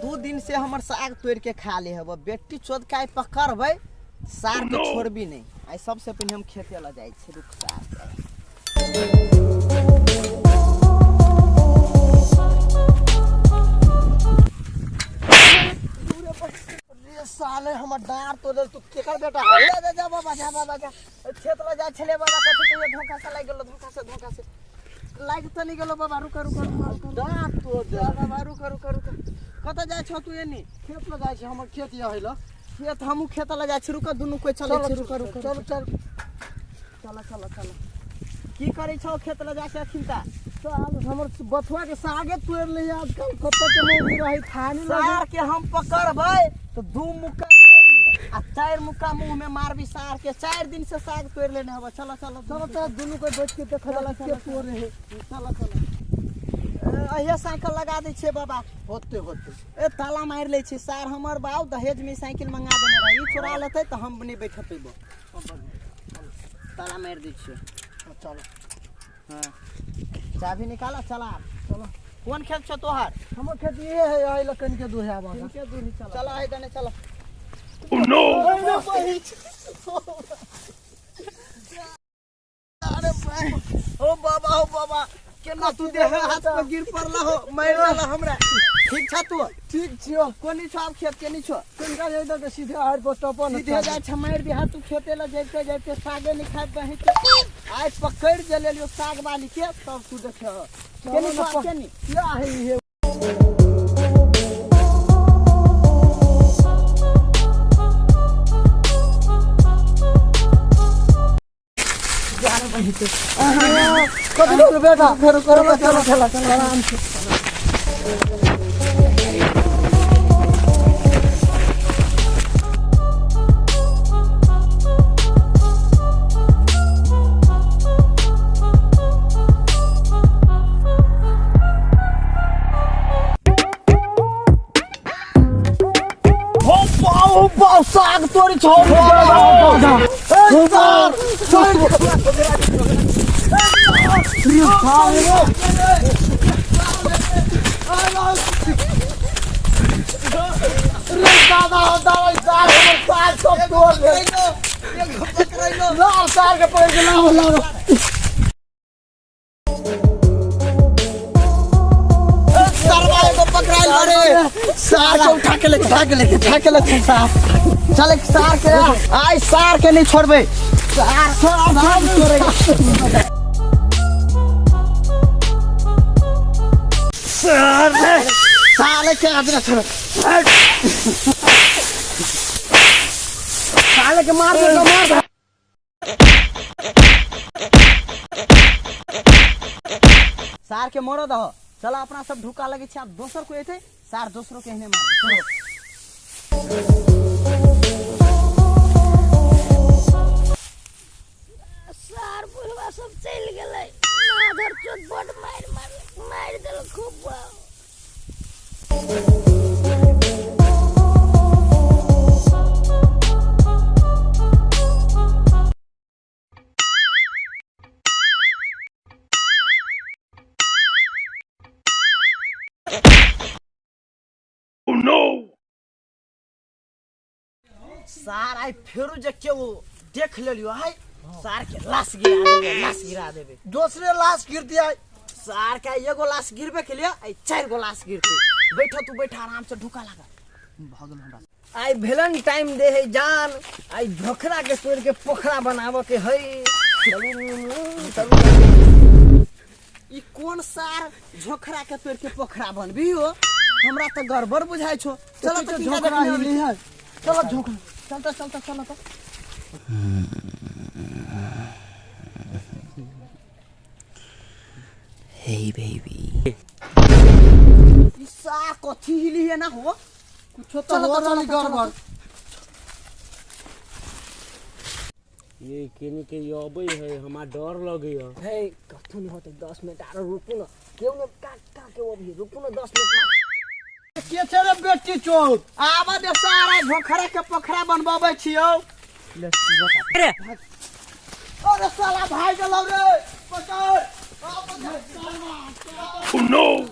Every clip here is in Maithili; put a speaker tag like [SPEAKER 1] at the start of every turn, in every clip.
[SPEAKER 1] दू दिन से हमर साग तोड़ के खा ले हब बेटी चोद के आइ पकड़बै सार के छोड़बी नहीं। आइ सबसे पहिने हम खेते ल जाइ छी, रुक सार के।
[SPEAKER 2] रे साले हमर डाँर तोड़ तू केकर बेटा
[SPEAKER 1] जा जा जा बाबा, जा बाबा जा, खेत ल जाइ छलै बाबा, कथी कहियो धोखा से लागि गेलो, धोखा से, धोखा से लागि तऽ नहि गेलो बाबा, रुक रुक रुक,
[SPEAKER 2] डाँर तोड़ दे
[SPEAKER 1] जा बाबा, रुक रुक रुक, कतऽ जाइ छौ तू एनी?
[SPEAKER 2] खेत ल जाइ छी, हमर खेत यऽ है ल
[SPEAKER 1] खेत, हमहूँ खेत ल जाइ छी, रुक दुनू कोइ चलै छी, रुक रुक,
[SPEAKER 2] चल चल
[SPEAKER 1] चल चल चल। की करै छौ खेत ल जाके अखिन ता?
[SPEAKER 2] साल हमर बथुआ के सागे तोड़ ले, आजकल कतऽ के मौगी रहै थाने लगे।
[SPEAKER 1] सार के हम पकड़बै तऽ 2 मुक्का गाड़ि में आ 4 मुक्का मुंह में मारबी सार के। 4 दिन से साग तोड़ लेने हबो। चलो चलो
[SPEAKER 2] चलो चलो दुनू कोइ बैठ के देखल
[SPEAKER 1] चलो,
[SPEAKER 2] के
[SPEAKER 1] चलो,
[SPEAKER 2] तोड़ रहे।
[SPEAKER 1] चलो चलो, अहिया साइकिल लगा दै छियै बाबा।
[SPEAKER 2] होते होते
[SPEAKER 1] ए ताला मारि लै छी सार, हमर बाप दहेज में साइकिल मंगा देने रही, ई चोरा लेतै तऽ हम नहि बैठ पेबो। ताला मारि दै छियै।
[SPEAKER 2] चलो
[SPEAKER 1] हाँ चाबी निकाला, चला
[SPEAKER 2] चलो।
[SPEAKER 1] कोन खेत छौ तोहर?
[SPEAKER 2] हमर खेत ये है, एहि लग कनिके दूर है बाबा।
[SPEAKER 1] कनिके दूर चल, चल है दने चल। अरे भाई, ओ बाबा, ओ बाबा, केना तू देह हाथ पर गिर पड़ला हो, मारि देला हमरा। ठीक छा तू?
[SPEAKER 2] ठीक छियो।
[SPEAKER 1] कोनी छौ आब खेत केनी छौ?
[SPEAKER 2] कनिका जाइ दऽ के सीधे आड़ पर टपऽ ने।
[SPEAKER 1] सीधे जाइ छै मारि दिहा तू खेते लऽ जाइते जाइते सागे नहि खाइ बहिं के। आइ पकड़ि जे लेलियो साग वाली के, तब तू देखे। केनी छौ आब केनी?
[SPEAKER 2] या है हे। कथी भेल बेटा? चलो चलो चलो चलो आराम से।
[SPEAKER 1] हो बाऊ बाऊ साग तोड़ी छौ।
[SPEAKER 2] ए सार, सार। रे दादा, दादा, सार हमर साग सब तोड़ दे। लाल सार के पकड़ के लाओ लाओ।
[SPEAKER 1] सरवा एगो पकड़ाइल बारे, सार के उठा के लेके, उठा के लेके, उठा के लेके सार। चल एक सार के, आइ सार के नहीं छोड़बे। सार सार छोड़ेगा। साले के आदमी छोड़, साले के मार दे, मार दे। सार के मरो दहो, चलो अपना सब ढुका लगे छै। आब दोसर कोई एतै सार दोसरो के एहने मार दे। चलो
[SPEAKER 3] सार बुढ़वा सब चलि गेलै, माधर चोट बड मारि मारि मारि देलक खूब।
[SPEAKER 1] सार आइ फेरू जे केओ देख लेलियो आइ सार के लाश गिरा देबे, लाश गिरा देबे।
[SPEAKER 2] दोसरे लाश गिर दिया
[SPEAKER 1] सार के। एगो लाश गिरबे के लिए आइ 4 गो लाश गिरते। बैठो तू, बैठा आराम से, ढुका लगा भऽ गेल हमरा।
[SPEAKER 4] आइ भेलन टाइम दे है जान, आइ झोखरा के तोड़ के पोखरा बनाबऽ के है। चलू चलू।
[SPEAKER 1] ई कोन सार झोखरा के तोड़ के पोखरा बनबी हो? हमरा तऽ गड़बड़ बुझाइ छौ। चलो तऽ किनका
[SPEAKER 2] झोकरा
[SPEAKER 1] देखने
[SPEAKER 2] हिली है, चलो झोकरा।
[SPEAKER 1] चल तऽ, चल तऽ, चल तऽ।
[SPEAKER 4] हे बेबी,
[SPEAKER 1] ई सार कथी हिली है ना हो?
[SPEAKER 2] कुछो तो
[SPEAKER 1] चलो
[SPEAKER 2] हो
[SPEAKER 1] तऽ, चलो
[SPEAKER 2] रहली
[SPEAKER 1] तऽ, चलो
[SPEAKER 2] गड़बड़।
[SPEAKER 5] ये केने के अबै है, हमरा डर लगैया।
[SPEAKER 4] हे कथू नहीं होते, 10 मिनट आरो रुकू न, केहू ने काट काट के वो भी रुकू न 10 मिनट।
[SPEAKER 2] के छै रे बेटी चोर?
[SPEAKER 1] आबऽ दे सारा झोखरा के पोखरा बनबाबै छियौ।
[SPEAKER 4] अरे
[SPEAKER 2] अरे साला भाग गेलौ रे, पकड़।
[SPEAKER 6] Oh no!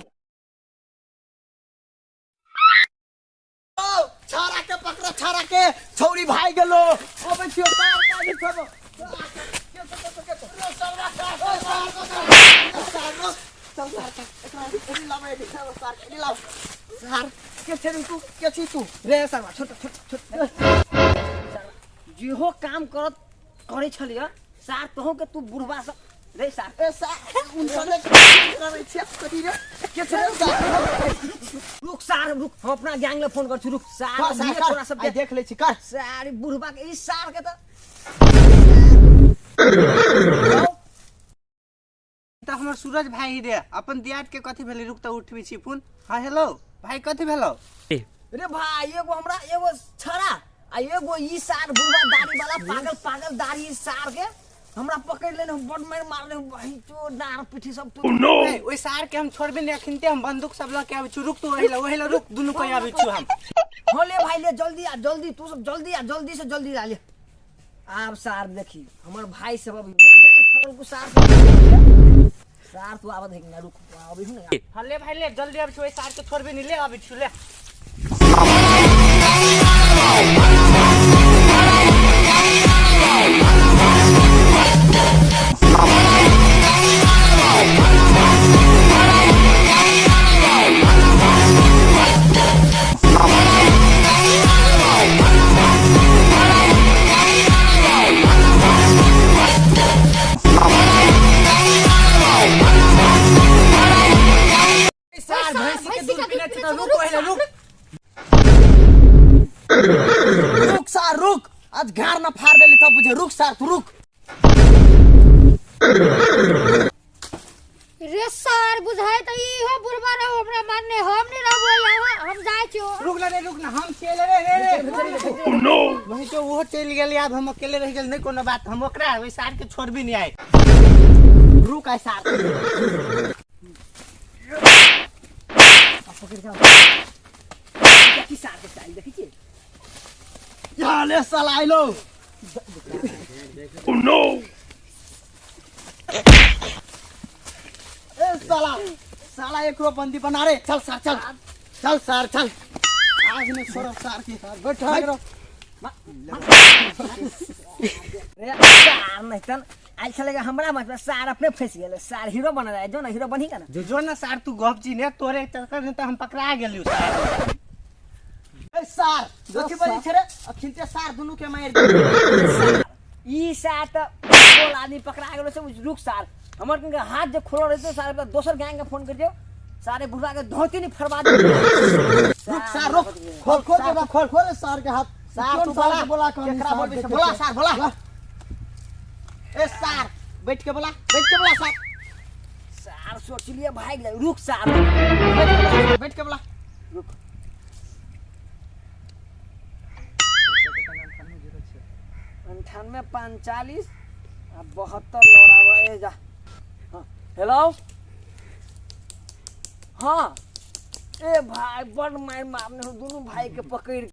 [SPEAKER 1] छौड़ा के पकड़ छाड़ा के छौड़ी भाग गेलो अबै छियो सार के आगे छोड़ो के छे तू के छी तू
[SPEAKER 4] रे सरवा छोट छोट छोट जेहो काम करत करै छलिय सार तोहू के तू बुढ़वा सब रे सार
[SPEAKER 1] ए सार उनसले करै छियै कथी रे के छे रे सार
[SPEAKER 4] रुक सार रुक हम अपना गैंग ले फोन कर छी रुक सार
[SPEAKER 1] कर सार
[SPEAKER 4] अभिये
[SPEAKER 1] कर
[SPEAKER 4] तोरा सब
[SPEAKER 1] आइ
[SPEAKER 4] के
[SPEAKER 1] देख लै छी कर
[SPEAKER 4] सार ई बुढ़वा के ई सार के त
[SPEAKER 2] त हमर सूरज भाई रे अपन दियाद के कथी भेलै रुक त उठबै छी फोन। हाँ हेलो भाई कथी भेलौ?
[SPEAKER 4] रे भाई एगो हमरा एगो छड़ा आ एगो ई सार बुढ़वा दाढ़ी वाला पागल पागल दाढ़ी ई सार के हमरा पकड़ लेने हम बड मार मारले भाई तो डार पीठी सब तो
[SPEAKER 2] ए, ओइ सार के हम छोड़बे नहीं अखिनते हम बंदूक सब लऽ के आबै छी रुक तू ओहि लए ओहि लए रुक दुनू कोई आबै छी हम।
[SPEAKER 4] हाँ ले भाई ले जल्दी आ जल्दी तू सब जल्दी आ जल्दी से जल्दी आ ले। आब सार देखी हमर भाई सब अभी नहीं जाए फल को सार सार तू आवत है कि ना रुक अभी हूं ना।
[SPEAKER 2] हाँ ले भाई ले जल्दी आबै छी ओइ सार के छोड़बे नहीं ले आबै छी ले। सार भैंसी के दूध पीने छी त रुक ओहि लए रुक
[SPEAKER 1] रुक सार रुक आज घर न फाड़ देली तब बुझे रुक सार तू रुक।
[SPEAKER 3] रे सार बुझाय त इहो बुढ़वा रहो हमरा मारने हम नहीं रहबो यहाँ हम जाय छियो।
[SPEAKER 2] रुक ना रे रुक ना हम चल रे रे रे नो वही तो वो चल गेल आब हम अकेले रह गेल नहीं कोनो बात हम ओकरा ओइ सार के छोड़बी नहीं आए।
[SPEAKER 1] रुक आइ सार
[SPEAKER 4] पकड़ के की सार के स्टाइल देखै छियै?
[SPEAKER 1] या ले साला आइलो। ए साला साला एकरो बंदी बना रे चल सार चल चल सार चल आज ने छोड़ब सार के
[SPEAKER 2] बैठा
[SPEAKER 1] बैठ।
[SPEAKER 4] रे सार नहीं तन आज छलेगा हमरा मत सार अपने फंस गेल सार हीरो बन जाय जो ना हीरो बनी का ना
[SPEAKER 2] जो जो ना सार तू गप जी ने तोरे चक्कर में त हम पकड़ा गेलियो सार।
[SPEAKER 1] ए सार कथी बजै छै रे अखिनते सार दुनू के मारि दे।
[SPEAKER 4] ई सार त बोल आदमी पकड़ा गेलो से रुक सार हमर के हाथ जे खोलल रहते सार दोसर गैंग के फोन कर दियो सारे बुढ़वा के धोती नहीं फरवा दे।
[SPEAKER 1] रुक सार रुक
[SPEAKER 2] खोल खोल
[SPEAKER 1] सार,
[SPEAKER 2] खोल खोल सार के हाथ
[SPEAKER 1] सार तू
[SPEAKER 2] सार
[SPEAKER 1] बोला
[SPEAKER 2] के बोला कौन
[SPEAKER 1] केकरा
[SPEAKER 2] सार
[SPEAKER 1] बोलबै छै?
[SPEAKER 2] देखे
[SPEAKER 1] बोला
[SPEAKER 2] छै।
[SPEAKER 1] सार बोला ए सार बैठ के बोला बैठ के बोला सार
[SPEAKER 4] सार सोचलिए भाग ले रुक सार
[SPEAKER 1] बैठ के बोला
[SPEAKER 4] रुक 98 45 आ 72 लौरावा ए जा। हाँ हेलो हाँ ए भाई बड़ मार मारने हो दोनों भाई के पकड़।